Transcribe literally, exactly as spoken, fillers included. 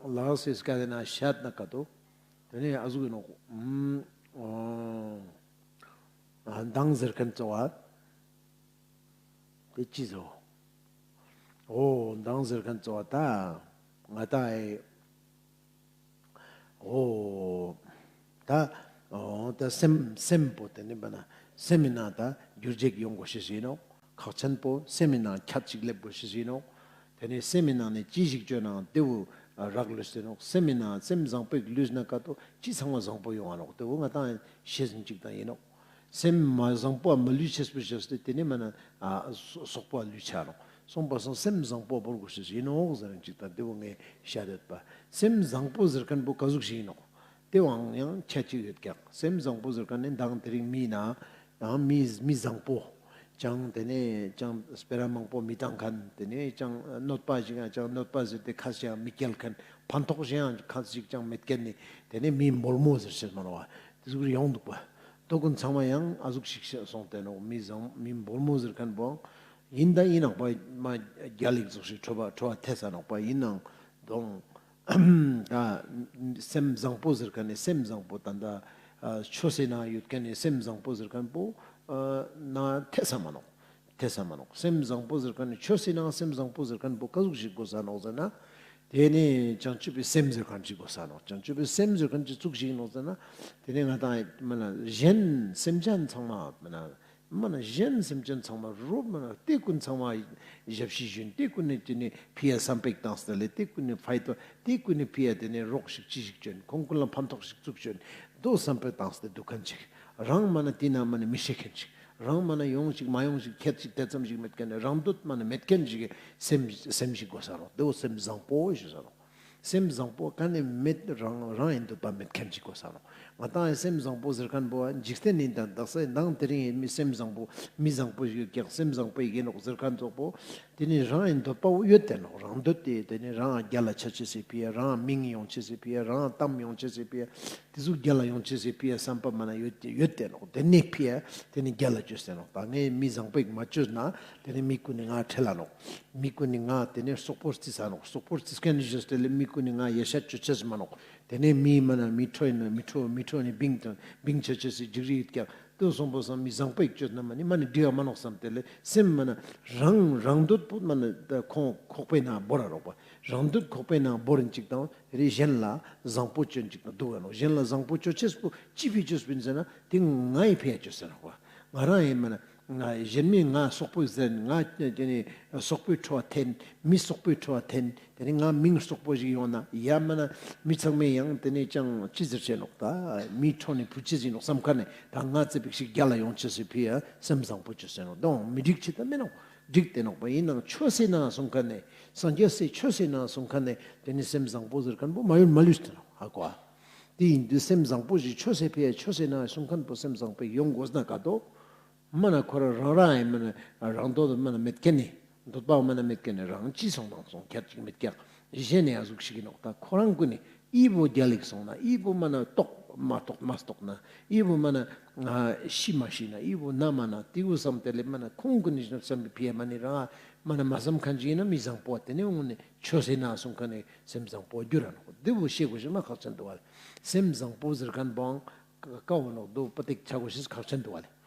ལགས་སི་སྐད་དེ་ན་ཤད་ན་ཀ་ཏོ། དེ་ནས་ཨ་ཟུག་ཡིན་ནོག། ཨ་མདང་ཟེར་མཁན་ཙོགས་པ། དེ་ཅི་ཟེར། འོ་མདང་ཟེར་མཁན་ཙོགས་པ་ད་ང་ཏང་ཨེ། འོ། ད། འོ་ད་སེམས་སེམས་པོ་དེ་ནི་བ་ན་སེམས་མི་ནང་ད་འགྱུར་བྱེད་ཡོང་དགོས་ཤེས་ཡིན་ནོག། ཁག་ཆེན་པོ་སེམས་མི་ནང་ཁྱད་ཅིག་སླེབས་དགོས་ཤེས་ཡིན་ནོག། དེ་ནི་སེམས་མི་ནང་ནས་ཅི་ཞིག་བཅོས་ནའང་དེ་བོ་རག་ལུས་ཏེ་ནོག། སེམས་མི་ནང་སེམས་བཟང་པོ་ཞིག་ལུས་ན་ཀ་ཏོ་ཅི་ཚང་མ་བཟང་པོ་ཡོང་བ་ནོག། དེ་བོ་ང་ཏང་ཤེས་ཟིན་ཅིག་དང་ཡིན་ནོག། སེམས་མ་བཟང་པོ་མ་ལུས་ཤེས་པོ་ཤེས་ཏེ་དེ་ནི་མ་ན་ཨ་སོ་སོག་པོ་ལུས་ཆ་ནོག། སོང་པ་སང་སེམས་བཟང་པོ་བོར་དགོས་ཤེས་ཡིན་ནོག་ཟེར་ཅིག་དང་དེ་བོ་ངས་བཤད་ཡོད་པ། སེམས་བཟང་པོ་ཟེར་མཁན་པོ་ག་ཟུག་ཞིག་ཡིན་ནོག། དེ་བོའང་ཡང་ཁྱད་ཅིག་ཡོད་ཀྱག། སེམས་བཟང་པོ་ཟེར་མཁན་ནི་མདང་དེ་རིང་མི་ན་ཡང་མི་མི་བཟང་པོ་ཅང་དེ་ནས་ཅང་སྤེ་ར་མང་པོ་མི་བཏང་མཁན། དེ་ནས་ཅང་གནོད་པ་ཞིག་ཡང་ཅང་གནོད་པ་ཟེར་ཏེ་ཁ་ཞིག་ཡང་མི་སྐྱེལ་མཁན། ཕན་ཐོགས་ཞིག་ཡང་ཁ་ཞིག་ཅང་མེད་མཁན་ནི་དེ་ནས་མི་འབོལ་མོ་ཟེར་ཤེས་མ་ནོག་པ། དེ་ཟུག་ཡོང་འདུག་པ། དོ་ཀུན་ཚང་མ་ཡང་ཨ་ཟུག་ཞིག་ཤེས་སོང་སྟེ་ནོག། མི་བཟང་མི་འབོལ་མོ་ཟེར་མཁན་པོའང་ཡིན་ད་ཡིན་ནོག་པ། མ་རྒྱལ་ལེགས་ཟུག་ཞིག་ཁྲོ་བ་ཁྲོ་བ་ཐེ་ས་ནོག་པ། ཡིན་ནའང་དོང་ད་སེམས་བཟང་པོ་ཟེར་མཁན་ནི་སེམས་བཟང་པོ་ད་ད་ཆོས་སེ་ན་ཡོད་མཁན་ནི་སེམས་བཟང་པོ་ཟེར་མཁན་པོ་ན་ཐེ་ས་མ་ནོག། ཐེ་ས་མ་ནོག། སེམས་བཟང་པོ་ཟེར་མཁན་ནི་ཆོས་སེ་ན་སེམས་བཟང་པོ་ཟེར་མཁན་པོ་ག་ཟུག་ཞིག་དགོས་ས་ནོག་ཟེར་ན། དེ་ནས་བྱང་ཆུབ་པའི་སེམས་ཟེར་མཁན་ཅིག་དགོས་ས་ནོག། བྱང་ཆུབ་པའི་སེམས་ཟེར་མཁན་ཅིག་ཙུག་ཞིག་ནོག་ཟེར་ན། དེ་ནས་ང་ཏང་མ་ན་གཞན་སེམས་ཅན་ཚང་མ་མ་ན་མ་ན་གཞན་སེམས་ཅན་ཚང་མ་རོ་མ་ན་དེ་ཀུན་ཚང་མ་ཞབས་ཕྱི་ཞུན། དེ་ཀུན་ནས་དེ་ནས་ཕི་ཡ་བསམ་པ་ཞིག་བཏང་སྟེ་ལེ། དེ་ཀུན་ནས་ཕ་ཡ་དེ་ཀུན་ནས་ཕི་ཡ་དེ་ནས་རོགས་ཤིག་ཅི་ཞིག་བཅོན། ཁོང་ཀུན་ལ་ཕན་ཐོགས་ཤིག་ཙུག་བཅོན། དོ་བསམ་པ་བཏང་སྟེ་འདུག་མཁན་ཅིག། རང་མ་ན་དེ་ན་མ་ན་མི་ཤེས་མཁན་ཅིག། རང་མ་ན་ཡོང་ཞིག་མ་ཡོང་ཞིག་ཁྱད་ཅིག་དེ་ཙམ་ཞིག་མེད་མཁན་ནི་རང་འདོད་མ་ན་མེད་མཁན་ཞིག་གི་སེམས་སེམས་ཤིག་དགོས་ས་ནོག། དེ་བོ་སེམས་བཟང་པོ་ཞུ་ས་ནོག། སེམས་བཟང་པོ་ག་ནས་མེད། རང་རང་ཡིན་འདོད་པ་མེད་མཁན་ཅིག་དགོས་ས་ནོག། ང་ཏང་ཡང་སེམས་བཟང་པོ་ཟེར་མཁན་པོ་འཇིག་རྟེན་ནི་དང་དག་ས་མདང་དེ་རིང་ཡིན་མི་སེམས་བཟང་པོ་མི་བཟང་པོ་ཞིག་ཡོད་ཀྱག། སེམས་བཟང་པོ་ཡིན་ནོག་ཟེར་མཁན་ཙོགས་པོ། དེ་ནི་རང་ཡིན་འདོད་པ་བོ་ཡོད་དེ་ནོག། རང་འདོད་དེ་དེ་ནི་རང་རྒྱལ་ལ་ཆ་ཅེས་སི་ཕི་ཡ། རང་མིང་ཡོང་ཅེས་སི་ཕི་ཡ། རང་གཏམ་ཡོང་ཅེས་སི་ཕི་ཡ། དེ་ཟུག་རྒྱལ་ལ་ཡོང་ཅེས་སི་ཕི་ཡ་བསམ་པ་མ་ན་ཡོད་ཡོད་དེ་ནོག། དེ་ནི་ཕི་ཡ་དེ་ནི་རྒྱལ་ལ་བཅོས་ཏེ་ནོག། ད་ངས་མི་བཟང་པོ་ཞིག་མ་བཅོས་ན་དེ་ནི་མི་ཀུན་ནི་ང་ཁྲེལ་ལ་ནོག། མི་ཀུན་ནི་ང་དེ་ནི་སོག་པོ་རྩི་ས་ནོག། སོག་པོ་རྩི་མཁན་ནི་བཅོས་ཏེ་ལེ་མི་ཀུན་ནི་ང་ཡ་ཤ་བཅོ་ཅེས་མ་ནོག། དེ་ནི་མི་མ་ན་མི་ཁྲོ་ཡིན་ན་མི་ཁྲོ་མི་ཁྲོ་ནི་བིང་དང་བིང་ཆ་ཅེས་སི་འཇིགས་རི་ཡོད་ཀྱག། དེ་སོང་པ་སང་མི་བཟང་པོ་ཞིག་བཅོས་ན་མ་ནི་མ་ནི་འགྲིག་ག་མ་ནོག་བསམ་སྟེ་ལེ། སེམས་མ་ན་རང་རང་འདོད་པོ་མ་ན་ད་ཁོང་ཁོག་པའི་ནང་བོར་ར་རོགས་པ། རང་འདོད་ཁོག་པའི་ནང་བོར་རིན་ཅིག་དང་རེ་གཞན་ལ་བཟང་པོ་བཅོན་ཅིག་དང་འདུག་ག་ནོག། གཞན་ལ་བཟང་པོ་བཅོ་ཅེས་པོ་ཅི་ཕི་བཅོས་པིན་ཟེར་ན་དེ་ངའི་ཕི་ཡ་བཅོས་ཟེར་ནོག་པ། ང་རང་ཡིན་མ་ན་ང་གཞན་མི་ང་སོག་པོ་ཟེར། ང་དེ་ནི་སོག་པོའི་ཁྲོ་བ་འཐེན། མི་སོག་པོའི་ཁྲོ་བ་འཐེན། དེ་ནི་ང་མིང་སོག་པོ་ཞིག་ཡོང་ན་ཡ་མ་ན་མི་ཚང་མས་ཡང་དེ་ནི་ཅང་ཅི་ཟེར་ཅེས་ནོག། ད་མི་ཁྲོ་ནི་བུ་ཅི་ཟིན་ནོག་བསམ་མཁན་ནི་ད་ང་ཙེ་པིག་ཞིག་རྒྱལ་ལ་ཡོང་ཅེས་སི་ཕི་ཡ་སེམས་བཟང་པོ་བཅོས་ཟེར་ནོག། དོང་མི་འགྲིག་ཅི་ད་མེད་ནོག། འགྲིག་དེ་ནོག་པ། ཡིན་ནའང་ཆོས་སེ་ན་གསུང་མཁན་ནི་སངས་རྒྱས་སི་ཆོས་སེ་ན་གསུང་མཁན་ནི་དེ་ནི་སེམས་བཟང་པོ་ཟེར་མཁན་པོ་མ་ཡོད་མ་ལུས་ཏེ་ནོག། ཧ་གོ་ཨ། དེ་ཡིན་དུས་སེམས་བཟང་པོ་ཞིག་ཆོས་སེ་ཕི་ཡ་ཆོས་སེ་ན་གསུང་མཁན་པོ་སེམས་བཟང་པོ་ཡོང་དགོས་ན་ཀ་ཏོ། མ་ན་ཁོ་རང་རང་རང་ཡིན་མ་ན་རང་འདོད་མ་ན་མེད་མཁན་ནི་འདོད་པ་མ་ན་མེད་མཁན་ནི་རང་ཅི་སོང་དང་སོང་ཁྱད་ཅིག་མེད་ཀྱག། གཞན་ནི་ཨ་ཟུག་ཞིག་ཡིན་ནོག། ད་ཁོ་རང་ཀུན་ནི་ཨི་བོ་རྒྱལ་ལེགས་སོང་ན་ཨི་བོ་མ་ན་ལྟོགས་མ་ལྟོགས་མ་ལྟོགས་ན་ཨི་བོ་མ་ན་ཤི་མ་ཤི་ན་ཨི་བོ་ན་མ་ན་དེ་བོ་བསམ་སྟེ་ལེ་མ་ན་ཁོང་ཀུན་ནི་བསམ་པའི་ཕི་ཡ་མ་ནི་རང་མ་ན་མ་བསམ་མཁན་ཅིག་ཡིན་ན་མི་བཟང་པོ་དེ་ནི་འོང་ནི་ཆོས་སེ་ན་གསུང་མཁན་ནི་སེམས་བཟང་པོ་འགྱུར་ར་ནོག། དེ་བོ་ཤེས་དགོས་ཤེས་མ་ཁག་ཆེན་འདུག་བ་ལེ། སེམས་བཟང་པོ་ཟེར་མཁན་པོའང་ཀ་བོ་ནོག་དོ་པ་ཏིག་ཆ་དགོས་ཤེས་ཁག་ཆེན་འདུག་བ་ལེ།